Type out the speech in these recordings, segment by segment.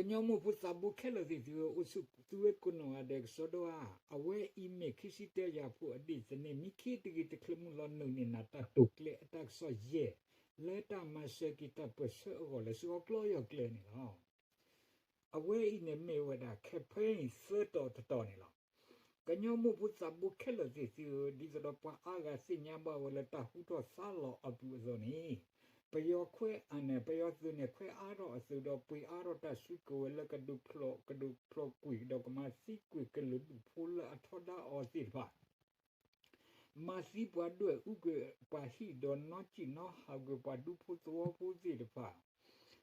ကညီမိၢ်ဖိသးဘိခဲလၢာ်သ့ၣ်သုဧၢ, အိၣ်ဆူၣ်သုဝဲကိးနီၢ်ဂၤဒဲးကစီဒီဧါ. အဝဲအံၤမ့ၢ်ခံဆံတၢယၤဖိအဒ့ၣ်သန့ၣ် မံခ့တဂ့ၤတချုးမုၢ်လီၤနုာ်န့ၢ်နၤ တၢ်တိာ်ကျဲၤအတၢ်ကစီၣ်ယဲၢ် လၢတၢ်မၤစၢၤက့ၤတၢ်ပၢၢ်ဆၢအဂီၢ်လၢစုအီကျီယီၢ်ကျဲန့ၣ်လီၤ. အဝဲအံၤန့ၣ်မ့ၢ်ဝဲဒၣ် campaign သၢတီၤတတီၤန့ၣ်လီၤ. ကညီမိၢ်ဖိသးဘိခဲလၢာ်သ့ၣ်သုဧၢ, ဒ်သိးဒီးပှၤအါဂၤသ့ၣ်ညါဘၣ်ဝဲလၢတၢ်ဟူထီၣ်သါလီၤအပူၤအသိးန့ၣ်, ပယီၤခွဲးအန့ၣ် ပယီၤသုးန့ၣ်ခွဲးအါထီၣ်အသုးဒီး ပှ့ၤအါထီၣ်တၢ်စုကဝဲၤလၢကဒုးဖျိး, ကဒုးဖျိးကွံာ် ဒီးကမၤသံကွံာ်ကလုာ်ဒူၣ်ဖိလၢအထီဒါအီၤသ့ၣ်တဖၣ် မၤသံပှၤဒွဲၣ်အူကွံာ်ပှၤဟံၣ် ဒီးနီၣ်ကံၣ်နီၣ်ဟးကွံာ်ပှၤဒူဖိသဝီဖိသ့ၣ်တဖၣ်,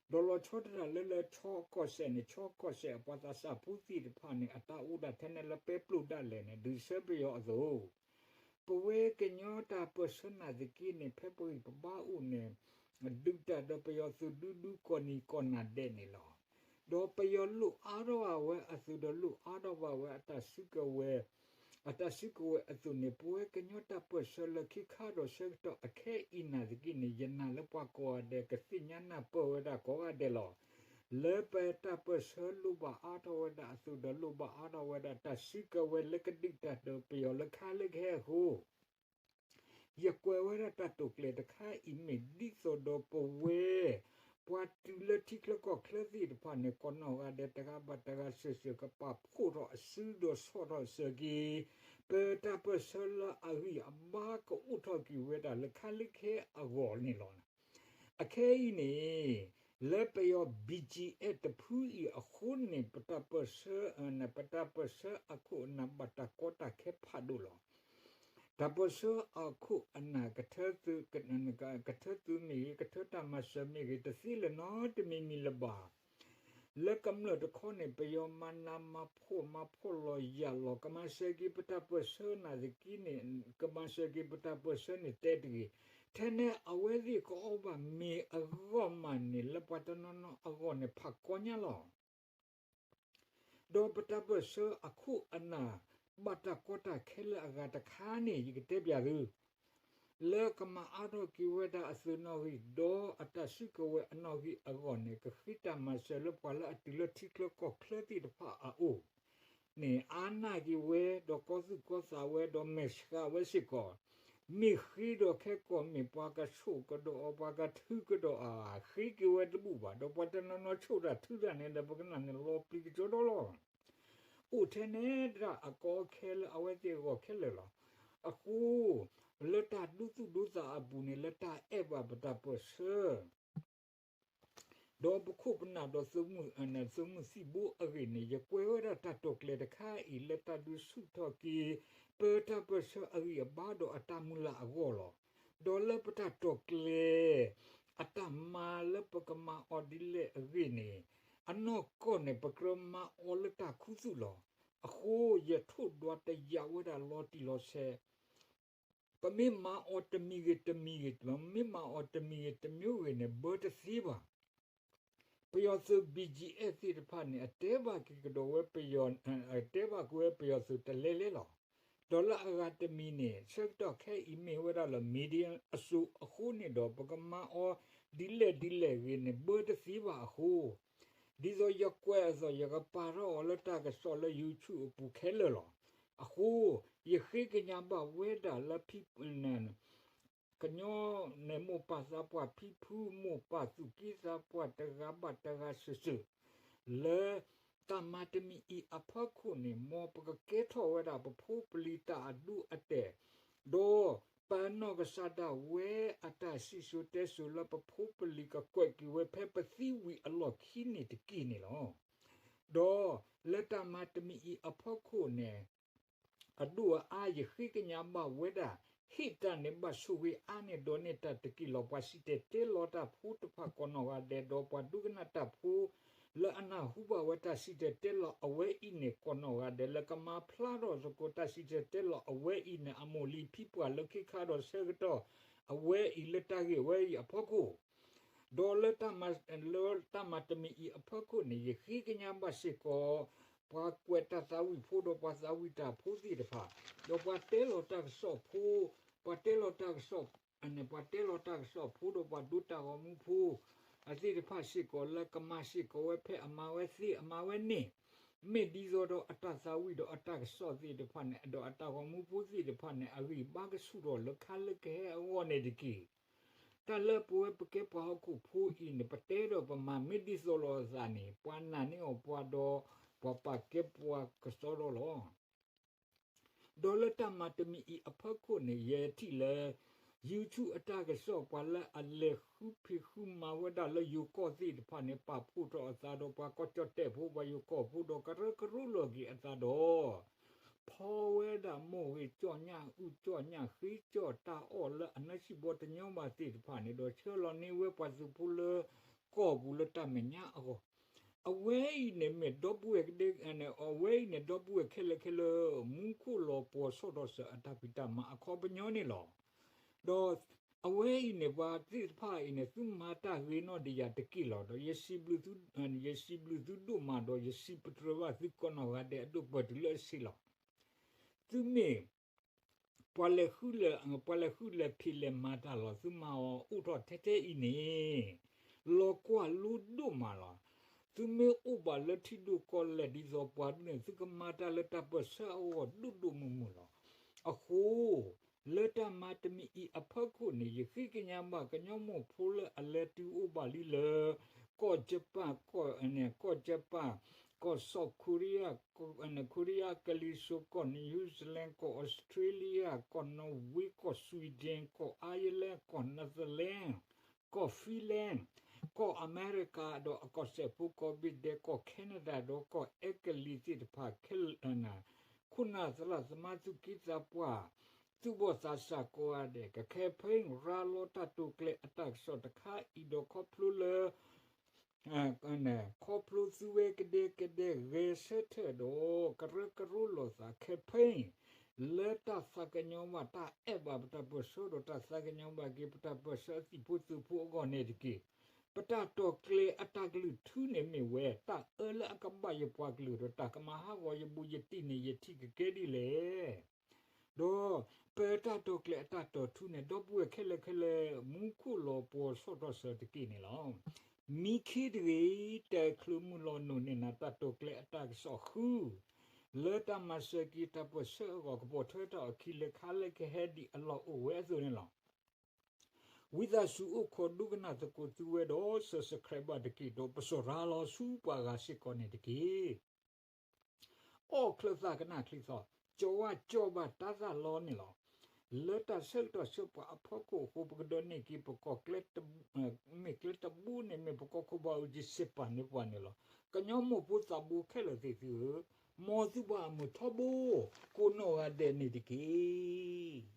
ဒီးလီၤဆီဒၣ်တၢ်လၢလၢဆီကီၢ်စဲၣ်န့ၣ် ဆီကီၢ်စဲၣ်အပှၤသးစၢ်ဖိသ့ၣ်တဖၣ်န့ၣ် အတၢ်အိၣ်ဒၣ်ထဲန့ၣ်လၢပဲပျိၢ်ဒၣ်လဲာ်န့ၣ် ဒုးဆၢပယီၤအသိး, ပဝဲကညီတၢ်ပၢၢ်ဆၢနာ်သက့န့ၣ် ဖဲပဂံၢ်ပဘါအိၣ်န့ၣ် ဒုးတၢ်ဒီးပယီၤသုးဒူဒူကီၢ်နံၤကီၢ်နၤဒဲးန့ၣ်လီၤ. ဒီးပယီၤလိၣ်အါထီၣ်ဘၣ်ဝဲအသုးဒီးလိၣ်အါထီၣ်ဘၣ်ဝဲအတၢ်စုကဝဲၤ, အတၢ်စုကဝဲၤအသိးန့ၣ် ပဝဲကညီတၢ်ပၢၢ်ဆၢလၢခံခါဒီးဆၢကတီၢ်အခဲအံၤနာ်သက့န့ၣ် ယနာ်လၢပှၤကိးဂၤဒဲးကသ့ၣ်ညါနၢ်ပၢၢ်ဝဲဒၣ်ကိးဂၤဒဲးလီၤ. လၢပတၢ်ပၢၢ်ဆၢလိၣ်ဘၣ်အါထီၣ်ဝဲဒၣ်အသုးဒီးလိၣ်ဘၣ်အါထီၣ်ဝဲဒၣ်တၢ်စုကဝဲၤလၢကဒုးတၢ်ဒီးပယီၤလၢခဲလၢာ်ခဲအံၤအဃိ ယကွဲးဝဲဒၣ်တၢ်တိာ်ကျဲၤတခါအံၤမ့ၢ်ဒ်သိးဒီးပဝဲ ပှၤတုၤလၢထံချၢကီၢ်ချၢသ့ၣ်တဖၣ်န့ၣ် ကိးနီၢ်ဂၤဒဲးတဂၤဘၣ်တဂၤစၢၤစၢၤ ကပာ်ဖှိၣ်ထီၣ်အစုဒီးဆီၣ်ထီၣ်စၢၤက့ၤ ပတၢ်ပၢၢ်ဆၢလၢအဂံၢ်အဘါကအိၣ်ထီၣ်က့ၤဝဲဒၣ်လၢခဲလၢာ်ခဲအဂီၢ်န့ၣ်လီၤ. အခဲအံၤန့ၣ် လၢပယီၤ ဘီၣ်ကၠံၣ်အဲၣ် တဖုအံၤအဃိန့ၣ် ပတၢ်ပၢၢ်ဆၢ, ပတၢ်ပၢၢ်ဆၢအခိၣ်အနၢ်ဘၣ်တၢ်ကီတၢ်ခဲဖးဒိၣ်လီၤ. တၢ်ပၢၢ်ဆၢအခိၣ်အနၢ် ကထၢသုးမ့ၢ်ဂ့ၤ, ကထၢတၢ်မၤစၢၤမ့ၢ်ဂ့ၤ တသ့လၢၤနီတမံၤမံၤလၢၤဘၣ်. လၢကမျၢၢ်တခီန့ၣ် ပယီၤမၤနးမၤဖှီၣ်မၤဖှီၣ်လီၤယာ်လီၤ ကမၤစၢၤက့ၤပတၢ်ပၢၢ်ဆၢနာ်သက့န့ၣ်, ကမၤစၢၤက့ၤပတၢ်ပၢၢ်ဆၢန့ၣ်တဲတဂ့ၤ, ထဲန့ၣ်အဝဲသ့ၣ်ကအီၣ်ဘၣ်မ့ၤအဂီၢ်မးန့ၣ် လၢပှၤတနီၤနီၤအဂီၢ်န့ၣ် ဖးကီညါလီၤ. ဒီးပတၢ်ပၢၢ်ဆၢအခိၣ်အနၢ် ဘၣ်တၢ်ကီတၢ်ခဲလၢအဂၤတခါန့ၣ် ယကတဲပျးသု, လၢကမၤအါထီၣ်က့ၤဝဲဒၣ်အသုးနီၣ်ဂံၢ် ဒီးအတၢ်စုကဝဲၤအနီၣ်ဂံၢ်အဂီၢ်န့ၣ် ကဃ့တၢ်မၤစၢၤလၢပှၤလၢအတုၤလၢထံချၢကီၢ်ချၢသ့ၣ်တဖၣ်အအိၣ် န့ၣ် အါနာ်က့ၤဝဲ ဒီးကီသူၣ်ကီသးဝဲ ဒီးမဲာ်ဆှးဝဲစ့ၢ်ကီး, မ့ၢ်ဃ့ဒီးခဲကိာ် မ့ၢ်ပှၤကဆိၣ်ကဒီးအီၤ ပှၤကထုကဒီးအီၤ ဃ့က့ၤဝဲတဘူၣ်ဘၣ်, ဒီးပှၤတနီၤနီၤဆိၣ်တၢ်ထုတၢ်န့ၣ်ဒီး ပကနၣ်န့ၣ်လီၤပျံၤကစီဒီလီၤ. အိၣ်ထဲန့ၣ်ဒၣ်အကီအခဲလၢအဝဲသ့ၣ်အဂီၢ်ခဲလၢာ်လီၤ. အဃိ လၢတၢ်ဒိသူၣ်ဒိသးအပူၤန့ၣ် လၢတၢ်အဲၣ်ဘၣ်ပတၢ်ပၢၢ်ဆၢ ဒီးပခိၣ်ပနၢ်ဒီး သုးမုၢ်သံၣ်ဘိအဂ့ၢ်န့ၣ် ယကွဲးဝဲဒၣ်တၢ်တိာ်ကျဲၤတခါအံၤ လၢတၢ်ဒုးဆူၣ်ထီၣ်က့ၤ ပတၢ်ပၢၢ်ဆၢအဂံၢ်အဘါဒီးအတၢ်မုၢ်လၢ်အဂီၢ်လီၤ. ဒီးလၢပတၢ်တိာ်ကျဲၤ အတၢ်မၤလၢပကမၤအီၤဒ်လဲၣ်အဂ့ၢ်န့ၣ် အနီၢ်ကီၢ်န့ၣ် ပကြၢးမၤအီၤလၢတၢ်ခူသူၣ်လီၤ. အဃိ ယထိၣ်ဒွးတယာ်ဝဲဒၣ်လီၤတံၢ်လီၤဆဲး ပမ့ၢ်မၤအီၤတမံၤဂ့ၤတမံၤဂ့ၤ, ပမ့ၢ်မၤအီၤတမံၤဂ့ၤတမံၤဂ့ၤန့ၣ် ဘၢတသ့ဘၣ်. ပယီၤသုး ဘီၣ်ကၠံၣ်အဲၣ် သ့ၣ်တဖၣ်န့ၣ် အတဲဘၣ်က့ၤကဒီးဝဲပယီၤ, အတဲဘၣ်က့ၤဝဲပယီၤသုးတလဲလဲလီၤ. ဒီးလၢအဂၤတမံၤန့ၣ် ဆၢကတီၢ်ခဲအံၤမ့ၢ်ဝဲဒၣ်လၢ medium အစိၤအဃိန့ၣ်ဒီး ပကမၤအီၤဒ်လဲၣ်ဒ်လဲၣ်ဂ့ၤန့ၣ် ဘၢတသ့ဘၣ်အဃိ ဒ်သိးယကွဲးအသိး ယကပာ်ထီၣ်အီၤလၢတၢ်ကစီၣ်လၢ YouTube အပူၤခဲလၢာ်လီၤ. အဃိ ယဃ့ကညးဘၣ်ဝဲဒၣ်လၢ ကညီန့ၣ် မိၢ်ပၢ်သးပှၢ်ဖံဖု မိၢ်ပၢ်သူၣ်က့သးပှၢ်တဂၤဘၣ်တဂၤစုာ်စုာ် လၢတၢ်မၤတမံၤအံၤအဖီခိၣ်န့ၣ် မ်ပကကဲထီၣ်ဝဲဒၣ်ပဖိပလံၤတၢ်အဒူအတဲာ် ဒီးပနီၢ်ကစၢ်ဒၣ်ဝဲအတၢ်စံၣ်စိၤတဲစိၤလၢပဖိပလံၤကကွဲးက့ၤဝဲဖဲပသံဝံၤအလီၢ်ခံန့ၣ်တက့ၢ်န့ၣ်လီၤ. ဒီးလၢတၢ်မၤတမံၤအံၤအဖီခိၣ်န့ၣ် အဒိၣ်အအါ ယဃ့ကညးဘၣ်ဝဲဒၣ် ဟ့ၣ်တၢ်န့ၣ်ဘၣ်ဆိၣ်ဂ့ၤအါန့ၢ်ဒိးန့ၢ်တၢ်တက့ၢ်လီၤ. ပှၤစံၣ်တဲၤတဲလီၤတၢ်ဖိတဖၣ်ကိးနီၢ်ဂၤဒဲး ဒီးပှၤဒိကနၣ်တၢ်ဖိ လၢအနၢ်ဟူဘၣ်ဝဲတၢ်စံၣ်တဲၤတဲလီၤအဝဲအံၤန့ၣ် ကိးနီၢ်ဂၤဒဲး လၢကမၤဖျါထီၣ်သကိးတၢ်စံၣ်တဲၤတဲလီၤအဝဲအံၤန့ၣ် အမိၢ်လံၤဖံပှၢ်လၢခံခါဒီးဆၢကတီၢ် အဝဲအံၤလၢတၢ်ဂ့ၢ်ဝဲအံၤအဖီခိၣ် ဒီးလၢတၢ်မၤတမံၤအံၤအဖီခိၣ်န့ၣ် ယဃ့ကညးဘၣ်စ့ၢ်ကီး ပှၤကွဲးတၢ်သးဝံၣ်ဖိဒီးပှၤသးဝံၣ်တၢ်ဖိသ့ၣ်တဖၣ်, ဒီးပှၤတဲလီၤတၢ်ကစီၣ်ဖိ, ပှၤတဲလီၤတၢ်ကစီၣ်, ပှၤတဲလီၤတၢ်ကစီၣ်ဖိဒီးပှၤဒိတၢ်ဂီၤမူဖိ, အသ့ၣ်တဖၣ်စ့ၢ်ကီးလၢကမၤစ့ၢ်ကီးဝဲဖဲအမၤဝဲသ့အမၤဝဲန့ၣ်, မ့ၢ်ဒ်သိးဒီးအတၢ်သးဝံၣ်ဒီးအတၢ်ကစီၣ်သ့ၣ်တဖၣ်န့ၣ် ဒီးအတၢ်ဂီၤမူဖိသ့ၣ်တဖၣ်န့ၣ် အဂံၢ်ဘါကဆူၣ်ထီၣ်လၢခါလၢကဟဲအဂီၢ်န့ၣ်တက့ၢ်. တၢ်လၢပဝဲပကဲပှၤဟီၣ်ခိၣ်ဖိအံၤန့ၣ် ပတဲဒီးပမၤမ့ၢ်ဒ်သိးလိာ်အသးန့ၣ် ပှၤနာ်န့ၢ်အီၤပှၤဒီး ပှၤပာ်ကဲပှၤကစီဒီလီၤ. ဒီးလၢတၢ်မၤတမံၤအံၤအဖီခိၣ်န့ၣ် ယထံၣ်လၢ YouTube အတၢ်ကစီၣ် ပှၤလၢအလဲၤဃုဖံးဃုမၤဝဲဒၣ်လၢယိၤကီၢ်သ့ၣ်တဖၣ်န့ၣ် ပာ်ဖှိၣ်ထီၣ်အသးဒီးပှၤကီၢ်ကၠီၣ်တဲၣ်ဖိ ပှၤယိၤကီၢ်ဖိဒီးကရၢကရိလီၤက့ၤအသးဒီး ဖီဝဲဒၣ်မိၢ်ဂ့ၤကၠီၣ်ညၣ် အူကၠီၣ်ညၣ် ဃ့ကၠီၣ်တၢ်အီၣ်လၢအနၢ်ဆံၣ်ဘီတညီဘၣ်သ့ၣ်တဖၣ်န့ၣ်ဒီး ဆှၢလီၤန့ၢ်ဝဲပှၤသုးဖိလၢကီၢ်ပူၤလၢတၢ်မဲာ်ညါအဂီၢ် အဝဲအံၤန့ၣ်မ့ၢ်ဒီပုၢ်ဝဲၢ်ကဒဲ အဝဲအံၤန့ၣ် ဒီပုၢ်ဝဲၢ်ခဲလၢာ်ခဲလၢာ် မူခိၣ်လီၤပှီၤဆီၣ်ထွဲစၢၤအတၢ်ဖံးတၢ်မၤအခီပညီန့ၣ်လီၤ. ဒီးအဝဲအံၤန့ၣ် ပှၤသ့ၣ်တဖၣ်အံၤန့ၣ် သုမၤတၢ်ဂ့ၤနီၣ်ဒံးယၤတက့ၢ်လီၤ. ဒီး ယစံးဘျုးသုဒိၣ်မးဒီး ယစံးပတြၢၤဘၣ်သုကိးနီၢ်ဂၤဒဲးအဒိၣ်ပှၢ်တုၤလၢအဆံးလီၤ. သုမ့ၢ် ပှၤလဲၤဃုလဲၤဖံးလဲၤမၤတၢ်လီၤ. သုမၤအီၤအိၣ်ထီၣ်ထဲထဲအံၤန့ၣ် လီၤကွၢ်လိဒိၣ်မးလီၤ. သုမ့ၢ်အိၣ်ဘၣ်လၢထံဒိၣ်ကီၢ်လဲၢ်ဒ်သိးပှၤဒ်န့ၣ် သုကမၤတၢ်လၢတၢ်ပၢၢ်ဆၢအဂီၢ်ဒိၣ်ဒိၣ်မုၢ်မုၢ်လီၤ. အဃိ လၢတၢ်မၤတမံၤအံၤအဖီခိၣ်န့ၣ် ယဃ့ကညးဘၣ်ကညီမိၢ်ဖိလၢအလဲၤတုၤအိၣ်ဘၣ်လံလၢ ကီၢ်ကၠပၣ်, ကီၢ်ကၠပၣ်, ကီၢ် South Korea, ခိရံယါကလံၤစိး, ကီၢ် New Zealand, ကီၢ် Australia, ကီၢ် Norway, ကီၢ် Sweden, ကီၢ် Ireland, ကီၢ် Netherlands, ကီၢ် Finland, ကီၢ်အမဲရကၤ ဒီးအကီၢ်စဲၣ်ဖိကီၢ်ဘ့ၣ်ဒဲး, ကီၢ် Canada ဒီးကီၢ်အဲကလံးသ့ၣ်တဖၣ်ခဲလၢာ် ခိၣ်နၢ်သရၣ်သမါသူၣ်က့သးပှၢ် သူၣ်ဘီၣ်သးစၢ်ကိးဂၤဒဲး က campaign ရၤလီၤတၢ်တိာ်ကျဲၤအတၢ်ကစီၣ်တခါအံၤဒီး ခီဖျိလၢ ခီဖျိသုဝဲကဒဲကဒဲဂဲၤဆၢထၢၣ်ဒီး ကရၢကရိလိာ်သး campaign လၢတၢ်သးကညီၤဘၣ်တၢ်အဲၣ်ဘၣ်ပတၢ်ပၢၢ်ဆၢဒီး တၢ်သးကညီၤဘၣ်က့ၤပတၢ်ပၢၢ်ဆၢအသံၣ်ဖိသုးဖိအဂီၢ်န့ၣ်တက့ၢ်. ပတၢ်တိာ်ကျဲၤအတၢ်ကလုၢ်ထူန့ၣ်မ့ၢ်ဝဲ တၢ်အၢလၢအကဘၣ်ယပှၤကလုာ်ဒီးတၢ်ကမၤဟးဂီၤယဘူးယတံၢ်န့ၣ် ယထံၣ်ကကဲဒ်လဲၣ်. ဒီးပတၢ်တိာ်ကျဲၤအတၢ်တိာ်ထူန့ၣ် ဒီပုၢ်ဝဲၢ်ခဲလၢာ်ခဲလၢာ် မူခိၣ်လီၤပှီၤဆီၣ်ထွဲစၢၤတက့ၢ်န့ၣ်လီၤ. မံခ့တဂ့ၤ တချုးမုၢ်လီၤနိၣ်န့ၢ်နၤ တၢ်တိာ်ကျဲၤအတၢ်ကစီၣ်ဃု လၢတၢ်မၤစၢၤက့ၤတၢ်ပၢၢ်ဆၢအဂီၢ် ကပိာ်ထွဲတၢ်အီၤခံလၢခါလၢကဟဲဒံးအလီၢ်အိၣ်ဝဲအသိးန့ၣ်လီၤ. ဝံသးစူၤအိၣ်ခိးဒိကနၣ်သကိးသုဝဲဒီး subscribe ဘၣ်တက့ၢ်ဒီး ပစံးရၤလီၤဆူပှၤဂၤစ့ၢ်ကီးန့ၣ်တက့ၢ်. အီၣ်ချၢၣ်သၣ်ကနၣ်ချံသီ, ကၠီဝါကၠီဘၣ်တၤသၣ်လီၤန့ၣ်လီၤ. လၢတၢ်ဆၢကတီၢ်ဆၢပှၤအဖီခိၣ်အဃိ ပကဒိးန့ၢ်က့ၤပကီၢ်ကျဲ မ့ၢ်ကျဲတဘိန့ၣ် မ့ၢ်ပကီၢ်ခိၣ်ဘၣ်အူကၠံစ့ပာ်န့ၢ်ပှၤန့ၣ်လီၤ. ကညီမိၢ်ဖိသးဘိခဲလၢာ်သ့ၣ်သုဧၢ, မ်သုဘၣ်အမုာ်ထီဘိ ကိးနီၢ်ဂၤဒဲးန့ၣ်တက့ၢ်.